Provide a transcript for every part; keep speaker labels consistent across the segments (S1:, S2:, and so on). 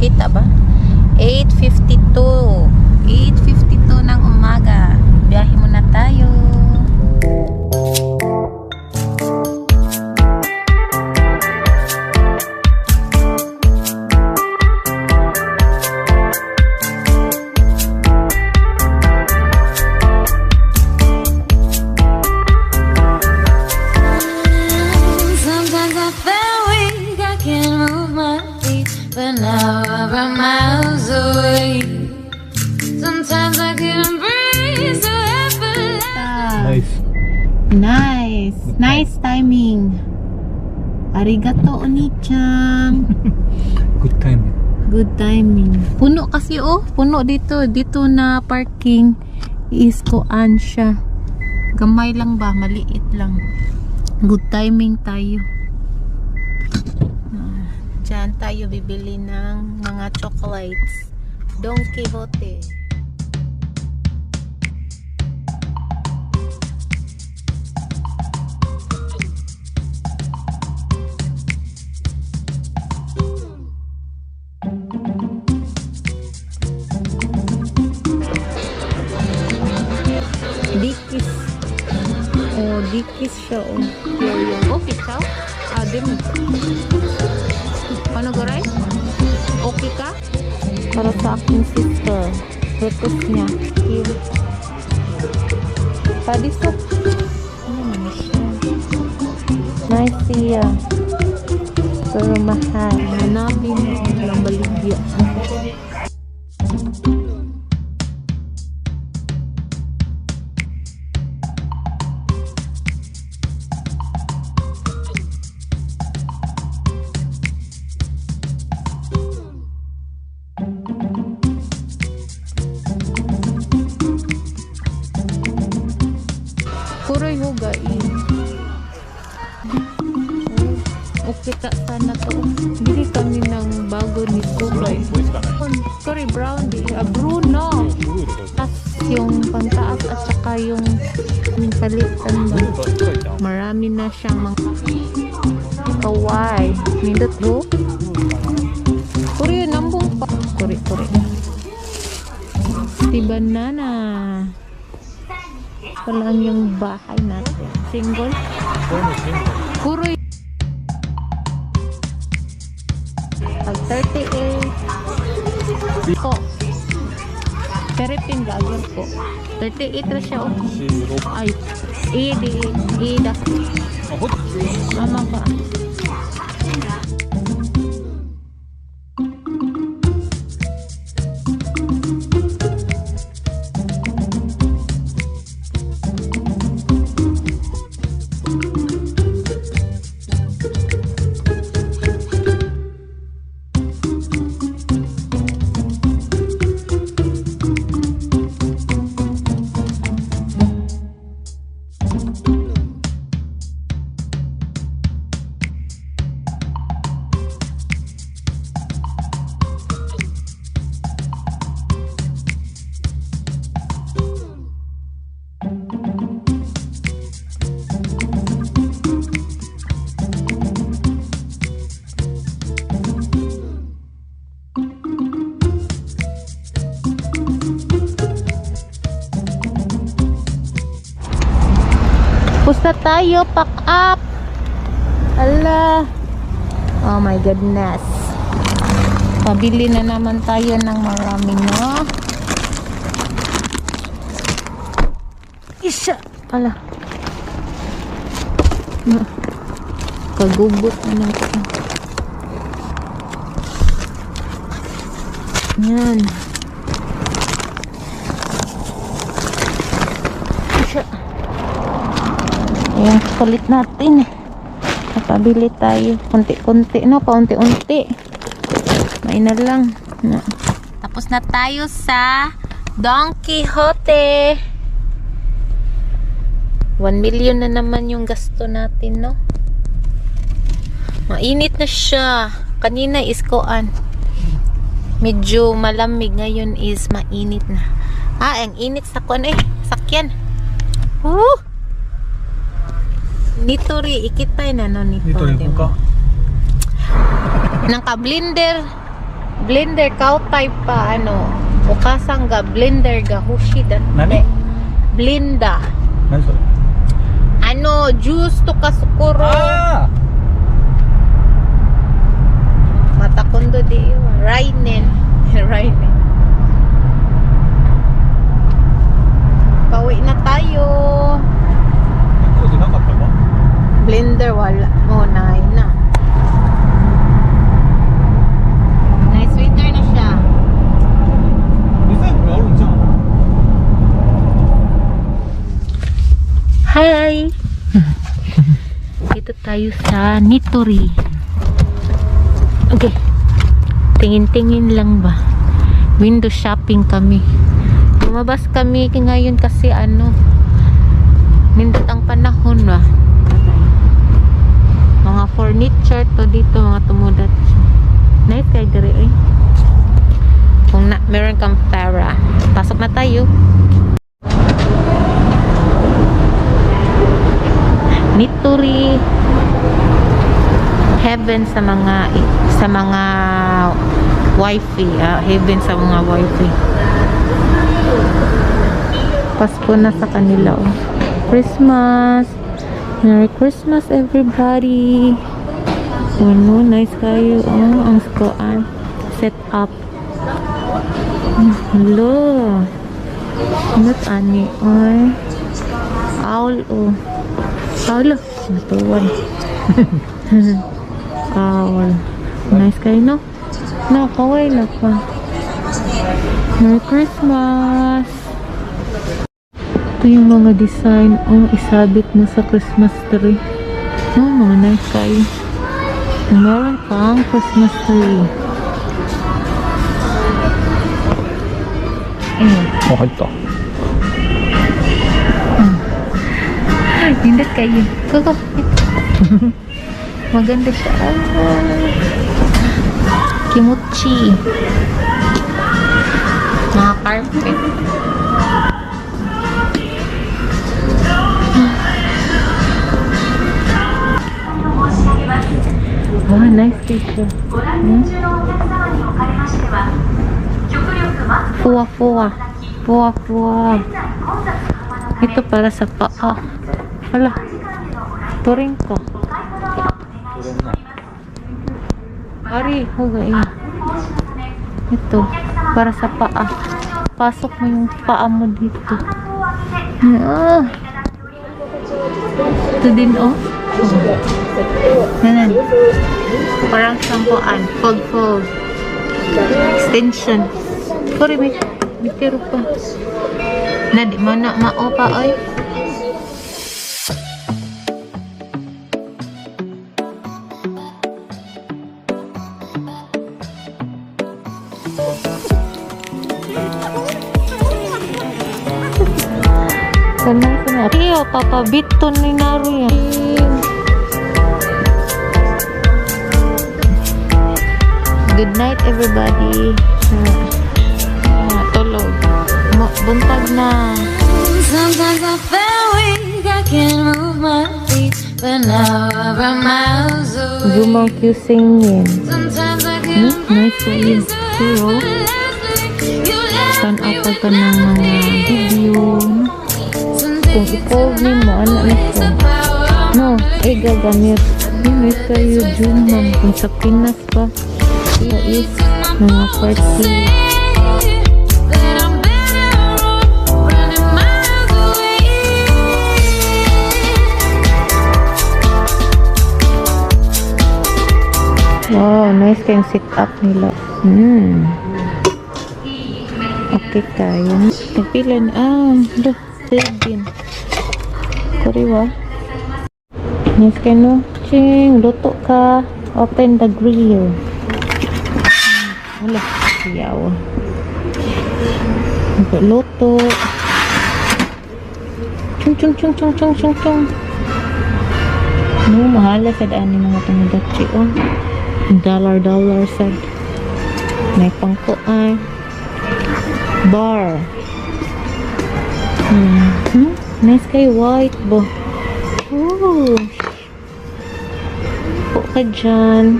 S1: Kita ba? 8:52. 8:52 ng umaga. Biyahe muna tayo.
S2: Sometimes I feel weak, I can't move my feet, but now I'm miles away. Sometimes I can't breathe, so effortless.
S1: Nice. Nice timing. Arigato, Oni-chan.
S3: Good time.
S1: Good timing. Puno kasi puno dito. Dito na parking is kuan siya. Gamay lang ba? Maliit lang. Good timing tayo. Diyan tayo bibili ng mga chocolates. Don Quixote. Dikis. Oh, dikis siya Okay ka? Di mo. Ano garay? Okay ka? Para sa aking sister. Request niya. Here. Padiso. Ano naman siya? Nice siya. Pero mahal. Hanapin mo ang baligya. Kuroy huga okay ta sana to. Bili kami ng bago ni Kuroy. Kuroy brown di. Bruno. Tas yung pantaas at saka yung palitan ba. Marami na siyang mga kawai. Nindot ho. Kuroy nambong pa. Kuroy. Si banana. Ito lang yung bahay natin. Single. Kuroy. Pag 38 ko. Peripin gagawin ko. 38 na siya. Ay. Ida. Mama ba? Pusta tayo, pack up. Ala. Oh my goodness. Pabili na naman tayo ng marami, no? Isa. Ala. Kagugot na natin. Yan. Isa. Ayan, kulit natin. Napabili tayo. Kunti-kunti, no? Paunti-unti. May na lang. No. Tapos na tayo sa Don Quixote. 1 million na naman yung gasto natin, no? Mainit na siya. Kanina is koan. Medyo malamig. Ngayon is mainit na. Ang init sa koan sakyan. Nitori, ikitay na no nito.
S3: Nitori po ka.
S1: Nang ka-blender. blender kao type pa ano. Bukasang ga blender ga hushi da.
S3: Nani?
S1: Blinda.
S3: 何それ
S1: Ano, juice to kasukuro.
S3: あ
S1: Mata kondo di. Rainen. Rainen. Pauwi na tayo.
S3: あ、そうじゃなかったか
S1: Blender wala. Oh, nai na. Nice sweeter na siya.
S3: リサイクルあるんじゃん
S1: Hi! Dito tayo sa Nitori. Okay. Tingin-tingin lang ba? Window shopping kami. Lumabas kami ngayon kasi ano, nindot ang panahon ba? Mga furniture to dito, mga tumudat. Nice kay dire eh. Kung na, meron kang pera. Pasok na tayo. Nitori heaven sa mga wifi, heaven sa mga wifi. Pasko na sa kanila oh. Christmas, Merry Christmas everybody. Ano, nice kayo oh, ang skoan set up. Hello, not ani oy owl oh. Owl, natuwan. Owl. Nice kayo, no? Nakaway na pa. Merry Christmas! Ito yung mga design. Oh, isabit mo sa Christmas tree. Oh, mga nice kayo. Meron pang Christmas tree. Ayan.
S3: あ、入った
S1: Hindot kayo. Go. Maganda siya. Kimochi. Mga carpet. Oh, nice picture. Fuwa-fuwa. Fuwa-fuwa. Ito para sa paa. Hala. Turing ko. Ari, hugay. Ito, para sa paa. Pasok mo yung paa mo dito. Ah. Ito din, oh. Ganun. Parang sampuan. Fold. Extension. Sorry, may tiro pa. Na di mo na mao-pa, oy. Sana. Iyo, papabiton ni Naro yan. Good night, everybody. Tulog. Buntag na.
S2: Sometimes I feel weak, I can't move my feet, but now I'm miles away.
S1: Gumang Q singing.
S2: Sometimes I can't
S1: Nice for you. Pero, stand up ka ng mga video. Kung i-fold ni mo, ano na siya? No, gagamit. Nice kayo, Jumang. Kung sa Pinas pa, siya is mga party. Wow, nice kayong sit up nila. Okay kayo. Nagpilan. Dah, din. Kariwa. Nice kayo, no? Ching, luto ka. Open the grill. Wala, siyaw. Luto. Chung. No, mahala sa daan ng mga tumudatsi, oh. Dollar sad. May pangkuan. Bar. Nice kay white bo. Oh. Po ka dyan.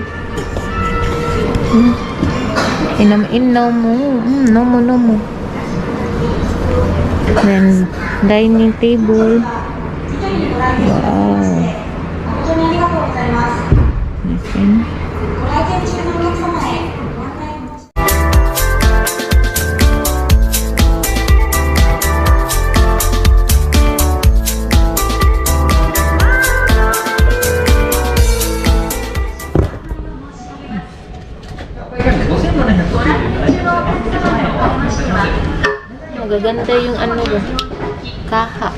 S1: Inam-inaw mo. No mo. Then, dining table. Wow. Listen. Magaganda yung ano ba? Kaha.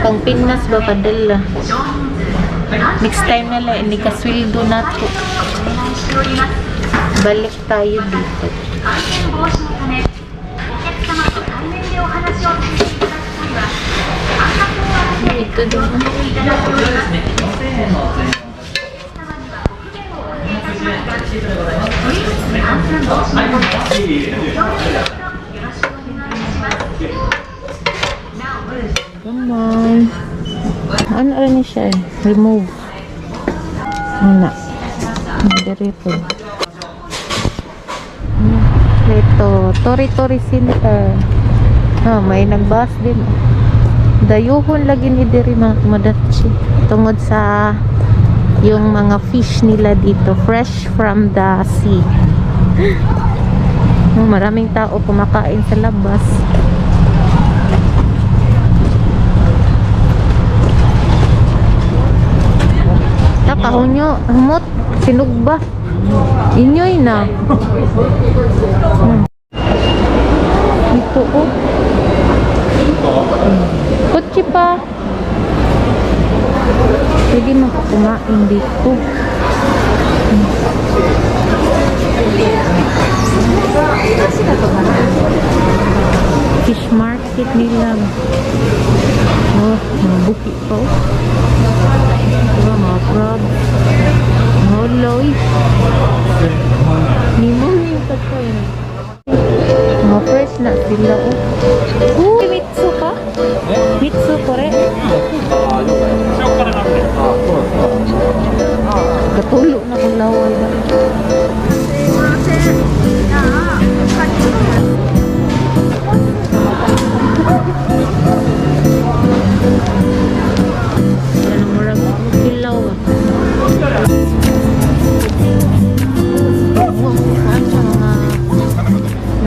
S1: Pang Pinas ba padala? Next time na lang, hindi kaswildo na to. Balik tayo dito. Ito din. Come on. Ano rin siya eh? Remove. Ano? Dirito. Ito. Tori Center. May nagbas din. Dayuhon lagi ni diri mga kumadatsi. Tungod sa yung mga fish nila dito. Fresh from the sea. Maraming tao kumakain sa labas. Kahunyo, humot, sinugba. Inyoy na. Ito oh. Kutsi pa. Pwede makakumain dito. Fish market nila. Oh, mga buki pa oh. Diba mga crab. Holoy. Nimuhin ka ko yun. Mga fresh na sila oh. Mitsu ka? Mitsu kore? Katulo na kung laway ba?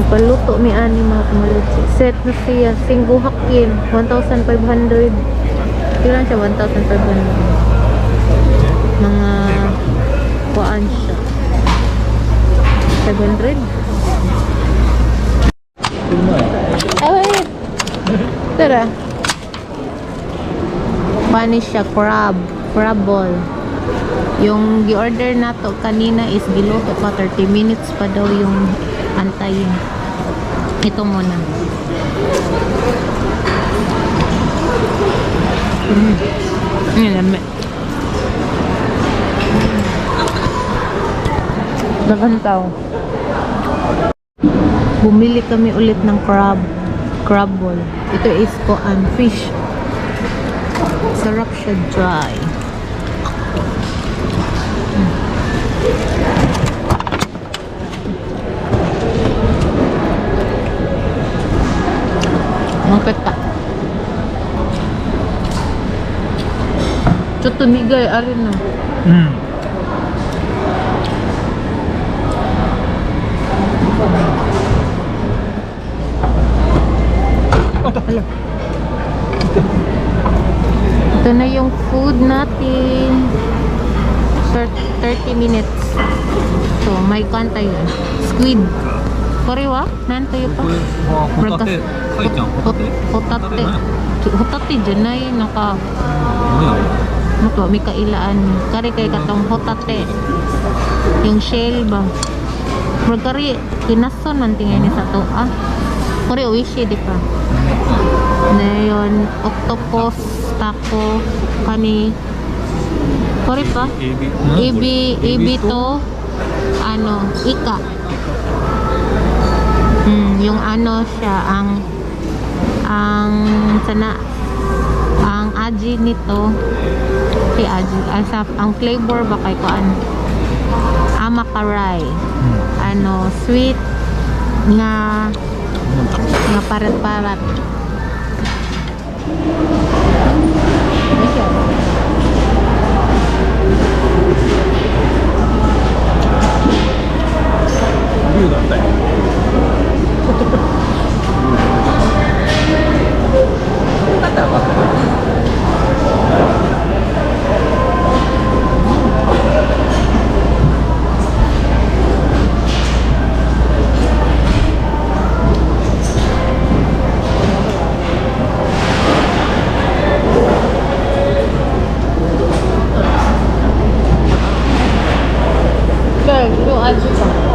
S1: Paluto mi ani mga kumaluto. Set na siya. Singgo hakin. 1,500. Kailan siya? 1,500. Mga kuaan siya. 700. Ay, wait. Tara. Panis siya. Crab. Crab ball. Yung gi-order nato kanina is giluto pa 30 minutes pa daw yung antayin. Ito muna. Lami. Nakantaw. Bumili kami ulit ng crab ball. Ito is koan fish. Sarap siya dry. Mangketa. Ito tumigay, arin na. Ito na yung food natin. 30 minutes. So, may kanta yun. Squid. Korewa? Nantayo pa?
S3: hotate. Kai-chan, hotate?
S1: Hotate. Hotate dyan na yun. Naka...
S3: Ano
S1: Ano may kailaan. Kari kay katong hotate. Yung shell ba? Kari, kinason man tingay ni sa to. Kari, uwishi di pa. Na yun, octopus, taco, kani. Kari pa? Ebi to, ano, ika. Yung ano siya, ang aji nito, si aji, ang flavor ba kay kuan? Amakaray. Ano, sweet nga parat-parat.
S3: 우유 같다.
S1: 네, 이거 아주